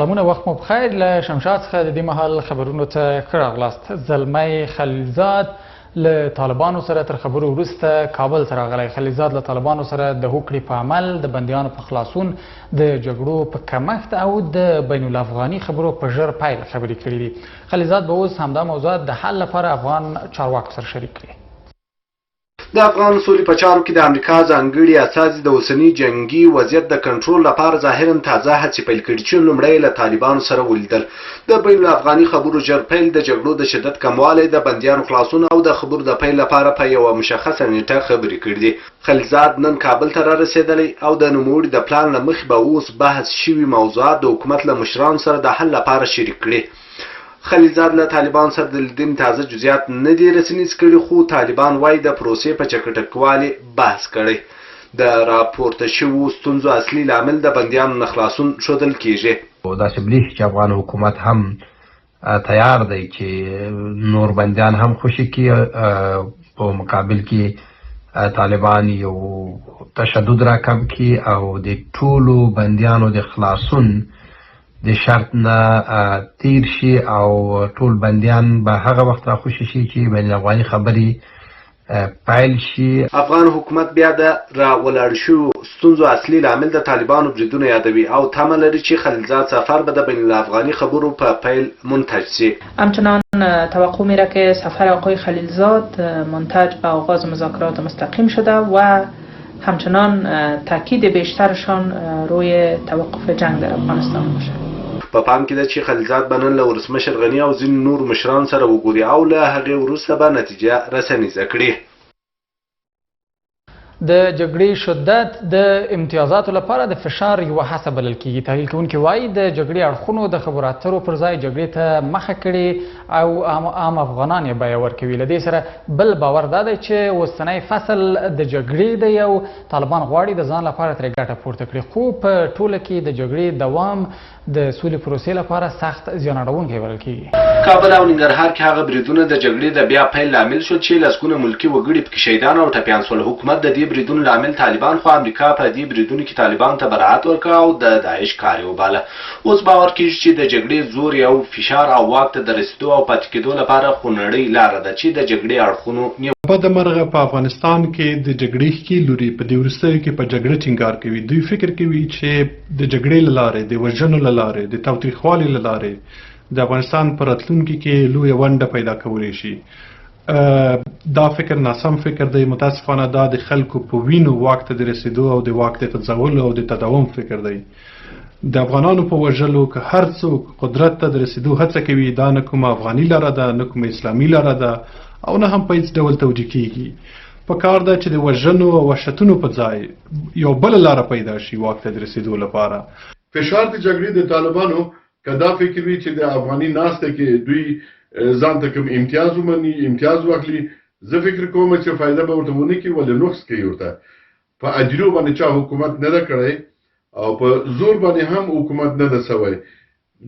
سلامونه، وخت مو پخیر. له شمشاد څخه د دې مهال خبرونو ته ښه راغلاست. زلمی خلیلزاد له طالبانو سره تر خبرو وروسته کابل ته راغلی. خلیلزاد له طالبانو سره د هوکړې په عمل، د بندیانو په خلاصون، د جګړو په کمښت او د بین الافغاني خبرو په ژر پیل خبرې کړې دي. خلیلزاد به اوس همدا موضوعات د حل لپاره افغان چارواکو سره شریک کړي. د افغان سولې په چارو کې د امریکا ځانګړي استازي د اوسني جنګي وضعیت د کنټرول لپاره ظاهراً تازه هڅې پیل کړي چې لومړی له طالبانو سره ولیدل. د بین الافغاني خبرو ژر پیل، د جګړو د شدت کموالی، د بندیانو خلاصون او د خبرو د پیل لپاره په یوه مشخصه نېټه خبرې کړې دي. خلیلزاد نن کابل ته رارسېدلی او د نوموړي د پلان له مخې به اوس بحث شوي موضوعات د حکومت له مشرانو سره د حل لپاره شریک کړي. خلیلزاد له طالبانو سره د لیدنې تازه جزیات نه دي رسنیز کړي، خو طالبان وايي د پروسې په چکټکوالي بحث کړی. د راپورته شوو ستونزو اصلي لامل د بندیانو نه خلاصون ښودل کېږي. داسې برېښي چې افغان حکومت هم تیار دی چې نور بندیان هم خوشې کړي، په مقابل کې طالبان یو تشدد راکم کړي او د ټولو بندیانو د خلاصون د شرط نه تیر شي او ټول بندیان به هغه وخت راخوشي شي چې بین الافغاني خبرې پیل شي. افغان حکومت بیا د را ولاړ شویو ستونزو اصلي لامل د طالبانو بریدونه یادوي او تمه لري چې خلیلزاد سفر به د بین الافغاني خبرو په پیل منتج شي. همچنان توقع میره که سفر آقای خلیلزاد منتج به آغاز مذاکرات مستقیم شده و همچنان تاکید بیشترشان روی توقف جنگ در افغانستان باشد. په پام کې ده چې خلیلزاد به نن له ولسمشر غني او ځینو نورو مشرانو سره وګوري او له هغې وروسته به نتیجه رسنیزه کړي. د جګړې شدت د امتیازاتو لپاره د فشار یوه هڅه بلل کیږي. تحلیل کوونکي وایي د جګړې اړخونو د خبرو اترو پر ځای جګړې ته مخه کړې او عام افغانان یې بیه ورکوي. له دې سره بل باور دا دی چې اوسنی فصل د جګړې دی او طالبان غواړي د ځان لپاره ترې ګټه پورته کړي، خو په ټوله کې د جګړې دوام د سولې پروسې لپاره سخت زیان اړوونکی بلل کېږي. کابل او ننګرهار کې هغه بریدونه د جګړې د بیا پیل لامل شول چې لسګونه ملکي وګړي پکې شهیدان او ټپیان شول. حکومت د دې بریدونو لامل طالبان، خو امریکا په دې بریدونو کې طالبانو ته برائت ورکړ او د داعش کار یې وباله. اوس باور کېږي چې د جګړې زور یو فشار او واک ته د رسېدو او پاتې کېدو لپاره خونړۍ لاره ده چې د جګړې اړخونو نیولې. له بده مرغه په افغانستان کې د جګړې ښکېل لوري په دې وروستیو کې په جګړه ټینګار کوي. دوی فکر کوي چې د جګړې له لارې، د وژنو له لارې، د تاوتریخوالي له لارې د افغانستان په راتلونکي کې لویه ونډه پیدا کولی شي. دا فکر ناسم فکر دی. متاسفانه دا د خلکو په وینو واک ته د رسېدو او د واک د غځولو او د تداوم فکر دی. د افغانانو په وژلو که هر څوک قدرت ته د رسېدو هڅه کوي، دا نه کومه افغاني لاره ده، نه کومه اسلامي لاره ده او نه هم په هیڅ ډول توجیه کیږي. په کار ده چې د وژنو او وحشتونو په ځای یو بله لاره پیدا شي واک ته د رسېدو لپاره. فشار د جګړې د طالبانو که دا فکر وي چې د افغاني ناسته کې دوی ځان ته کوم امتیاز ومني، امتیاز واخلي، زه فکر کوم چې فایده به ورته ونه کړي، ولې نقص کوي ورته. په اجیرو باندې چا حکومت نه ده کړی او په زور باندې هم حکومت نه ده سوی.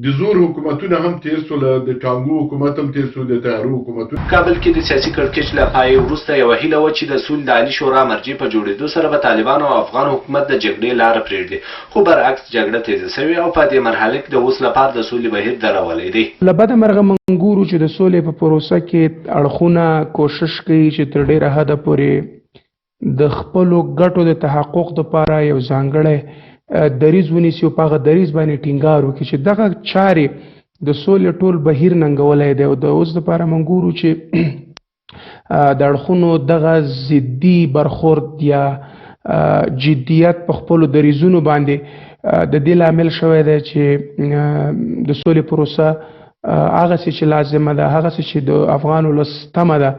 د زور حکومتونه هم تیر سول، د ټانګو حکومت هم تیر سو، د طیارو حکومتونه. کابل کې د سیاسي کړکېچ له پای وروسته یوه هیله وه چې د سولې د عالي شورا مرجع په جوړېدو سره به طالبان او افغان حکومت د جګړې لاره پرېږدي، خو برعکس جګړه تېزه شوې او په دې مرحله کې د اوس لپاره د سولې بهیر درولی دی. له بده مرغه موږ ګورو چې د سولې په پروسه کې اړخونه کوشش کوي چې تر ډېره حده پورې د خپلو ګټو د تحقق لپاره یو ځانګړی دریځ ونیسي او په هغه دریځ باندې ټینګار وکړي چې دغه چارې د سولې ټول بهیر ننګولی دی. او د اوس لپاره موږ ګورو چې د اړخونو دغه ضدي برخورد یا جدیت په خپلو دریځونو باندې د دې لامل شوی دی چې د سولې پروسه هغسې چې لازمه ده، هغسې چې د افغان ولس تمه ده،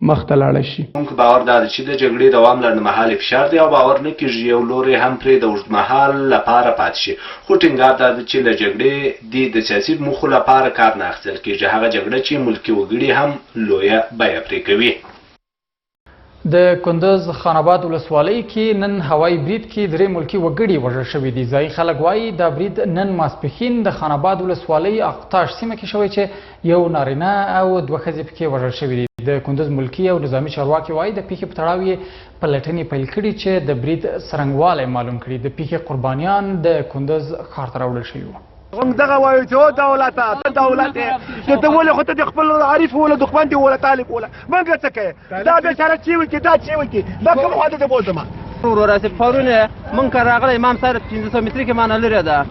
مخته لاړه شي. کوونکو باور دا دی چې د جګړې دوام لنډمهالی فشار دی او باور نه کېږي یو لوری هم پرې د اوږدمهال لپاره پاتې شي، خو ټینګار دا دی چې له جګړې دې د سیاسي موخو لپاره کار نه اخیستل کېږي، هغه جګړه چې ملکي وګړي هم لویه بیه پرې کوي. د کندز خان آباد ولسوالۍ کې نن هوایي برید کې درې ملکي وګړي وژل شوي دي. ځایي خلک وایي دا برید نن ماسپښین د خان آباد ولسوالۍ اقتاش سیمه کې شوی چې یو نارینه او دوه ښځې پکې وژل شوي دي. د کندز ملکي او نظامي چارواکي وایي د پیښې په تړاو یې پلټنې پیل کړي چې د برید څرنګوالی معلوم کړي. د پیښې قربانیان د کندز ښار ته راوړل شوي وو. موږ دغه وایو چې او دولته، ته دولت یې، چې ته ولې خو ته د خپل عریف وله، دښمن دې وله، طالب وله، موږ څه کوې؟ دا بېچاره چې وکړي، دا چې وکړي، دا کوم خوا ته دې بوځم؟ وروره صاحب پرون مونږ کره راغلی، امام صاحب 500 متري کې مانه لرې ده،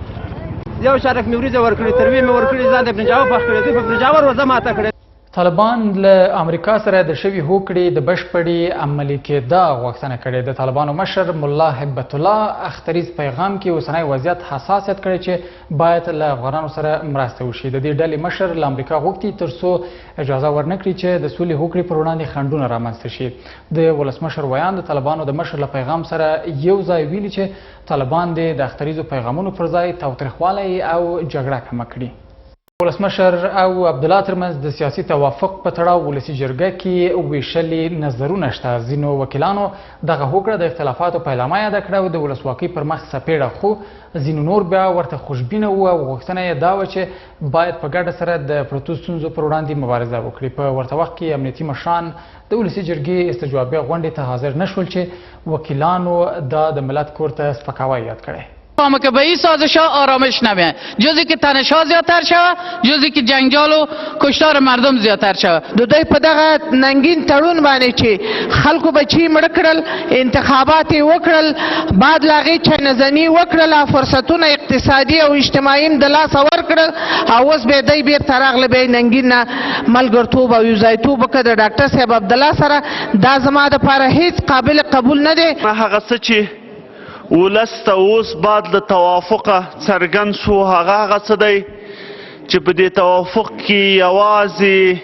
یو شارک مې وریجې ورکړې، تروې مې ورکړې، ځان د ابن جاوه پخ کړې، دوی په ابن جاوه روزه ماته کړې. طالبان له امریکا سره د شوي هوکړې د بشپړې عملي کېدا غوښتنه کړې. د طالبانو مشر ملا هبت الله اختریز پیغام کې اوسنی وضعیت حساسیت کړی چې باید له افغانانو سره مرسته وشي. د دې ډلې مشر له امریکا غوښتي ترڅو اجازه ورنکړي چې د سولې هوکړې پر وړاندې خنډونه رامنځته شي. د ولسمشر ویاند د طالبانو د مشر له پیغام سره یو ځای ویلي چې طالبان دې د اختریزو پیغامونو پر ځای تاوتریخوالی او جګړه کمه کړي. ولسمشر او عبدالله ترمنځ د سیاسي توافق په تړاو ولسي جرګه کې ویشلي نظرونه شته. ځینو وکیلانو دغه هوکړه د اختلافاتو پیلامه یاده کړه او د ولسواکۍ پر مخ څپېړه، خو ځینو نور بیا ورته خوشبینه وو او غوښتنه یې دا وه چې باید په ګډه سره د پرتو ستونزو پر وړاندې مبارزه وکړي. په ورته وخت کې امنیتي مشران د ولسي جرګې استجوابیه غونډې ته حاضر نه شول چې وکیلانو دا د ملت کور ته سپکاوی یاد کړی. که به این سازش ها آرامش نمیاد، جزی که تنش ها زیادتر شود، جزی که جنجال و کشتار مردم زیادتر شود. د دوی په دغه ننګین تړون باندې چې خلکو بچي مړه کړل، انتخابات یې وکړل، بعد له هغې چنهزني وکړله، فرصتونه اقتصادي او اجتماعي هم د لاسه ورکړل، او اوس بیا دی بیرته راغله، بیا یې ننګین نه ملګرتوب او یوځایتوب وکړ د ډاکټر صاحب عبدالله سره. دا زما دپاره هیڅ قابل قبول نه دی. هغه څه چې ولس ته اوس بعد له توافقه څرګند شو، هغه هغه څه دی چې په دې توافق کې یوازې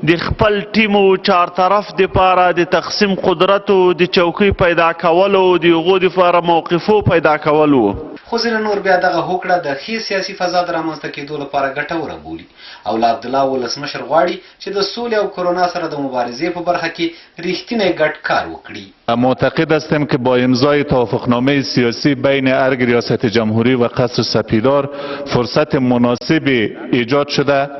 د خپل ټیم او چارطرف دپاره د تقسیم قدرت او د چوکۍ پیدا کولو د هغو دپاره موقفو پیدا کول وو. خو ځینې نور بیا دغه هوکړه د ښې سیاسي فضا د رامنځته کېدو لپاره ګټوره بولي او له عبدالله ولسمشر غواړي چې د سولې او کرونا سره د مبارزې په برخه کې ریښتینی ګډ کار وکړي. معتقد هستیم که با امضای توافقنامه سیاسی بین ارگ ریاست جمهوری و قصر سپیدار فرصت مناسبی ایجاد شده،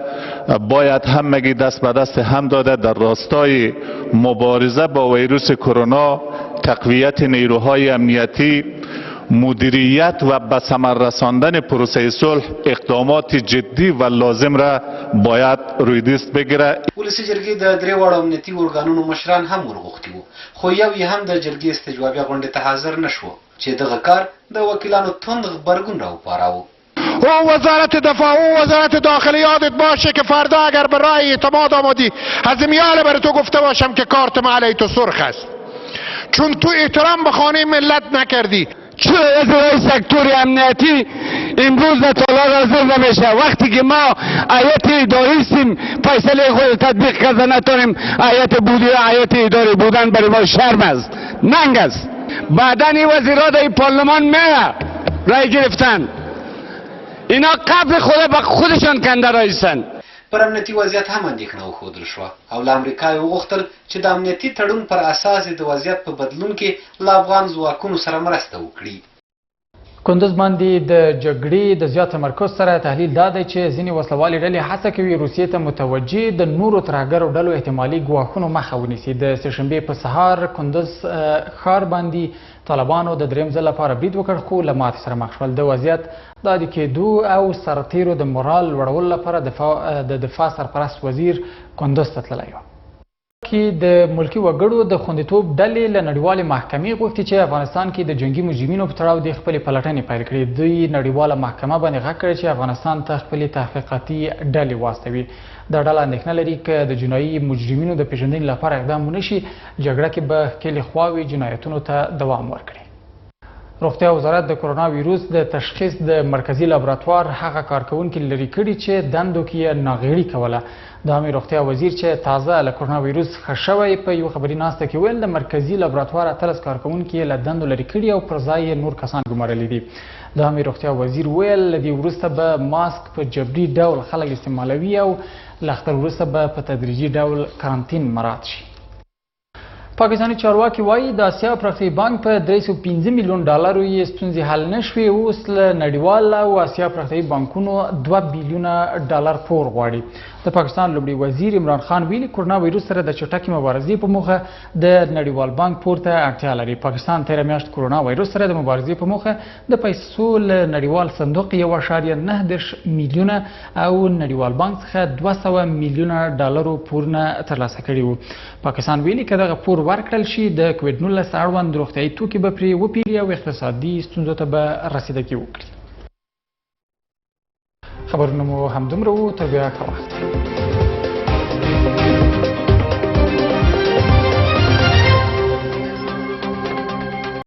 باید همگی دست به دست هم داده در راستای مبارزه با ویروس کرونا، تقویت نیروهای امنیتی، مدیریت و به ثمر رساندن پروسه صلح اقدامات جدی و لازم را باید روی دست بگیره. ولسي جرګې د درې واړو امنیتي ارګانونو مشران هم ورغوښتي وو، خو یو یې هم د جرګې استجوابیه غونډې ته حاضر نه شو چې دغه کار د وکیلانو توند غبرګون راوپاراوه. او وزارت دفاع او وزارت داخله یادت باشه که فردا اگر به رأی اعتماد آمدی از میاله بر تو گفته باشم که کارت ما علیه تو سرخ است، چون تو احترام به خانه ملت نکردی. چرا از سکتور امنیتی امروز در تالار حاضر نمیشه؟ وقتی که ما هیئت اداری هستیم فیصله خود تطبیق کرده نتونیم، هیئت بودی هیئت اداری بودن برای ما شرم است، ننگ است. بعدا این وزیرا در پارلمان میه رای گرفتن، اینا قبر خود به خودشان کنده رایستن. پر امنیتي وضعیت هم اندېښنه وښودل شوه او له امریکا یې وغوښتل چې د امنیتي تړون پر اساس د وضعیت په بدلون کې له افغان ځواکونو سره مرسته وکړي. کندز باندې د جګړې د زیات تمرکز سره تحلیل دا دی چې ځینې وسلوالې ډلې هڅه کوي روسیې ته متوجه د نورو ترهګرو ډلو احتمالي ګواښونو مخه ونیسي. د سهشنبې په سهار کندز ښار باندې طالبانو د دریم ځل لپاره برید وکړ، خو له ماتې سره مخ شول. د وضعیت د عادي کېدو او سرتیرو د مورال لوړولو لپاره د دفاع سرپرست وزیر کندز ته تللی و. کې د ملکي وګړو د خوندیتوب ډلې له نړیوالې محکمې غوښتي چې افغانستان کې د جنګي مجرمینو په تړاو دې خپلې پلټنې پیل کړي. دوی نړیواله محکمه باندې غږ کړی چې افغانستان ته خپلې تحقیقاتي ډلې واستوي. دا ډله اندېښنه لري که د جنایي مجرمینو د پېژندنې لپاره اقدام ونه شي، جګړه کې به ښکېلې خواوې جنایتونو ته دوام ورکړي. روغتیا وزارت د کرونا ویروس د تشخیص د مرکزي لابراتوار هغه کارکوونکي لرې کړي چې دندو کې یې ناغېړي کوله. د عامې روغتیا وزیر چې تازه له کرونا ویروس ښه شوی په یو خبري ناسته کې وویل، د مرکزي لابراتوار 18 کارکوونکي یې له دندو لرې کړي او پر ځای یې نور کسان ګمارلي دي. د عامې روغتیا وزیر وویل، له دې وروسته به ماسک په جبري ډول خلک استعمالوي او له اختر وروسته به په تدریجي ډول کرانتین مراعات شي. پاکستاني چارواکي وايي، د اسیا پراختیايي بانک په 305 میلیون ډالرو یې ستونزې حل نه شوې، اوس له نړیوال او اسیا پراختیايي بانکونو 2 بیلیونه ډالر پور غواړي. د پاکستان لومړي وزیر عمران خان ویلي، کرونا ویروس سره د چټکې مبارزې په موخه د نړیوال بانک پور ته اړتیا لري. پاکستان تېره میاشت کرونا ویروس سره د مبارزې په موخه د پیسو له نړیوال صندوق 1.39 میلیونه او نړیوال بانک څخه 200 میلیونه ډالرو پورونه ترلاسه کړي وو. پاکستان ویلي، که دغه پور ورکړل شي د کوویډ 19 اړوند روغتیايي توکي به پرې وپیري او اقتصادي ستونزو ته به رسیدګي وکړي. خبرونه مو همدومره وو، تر بیا ښه وخت.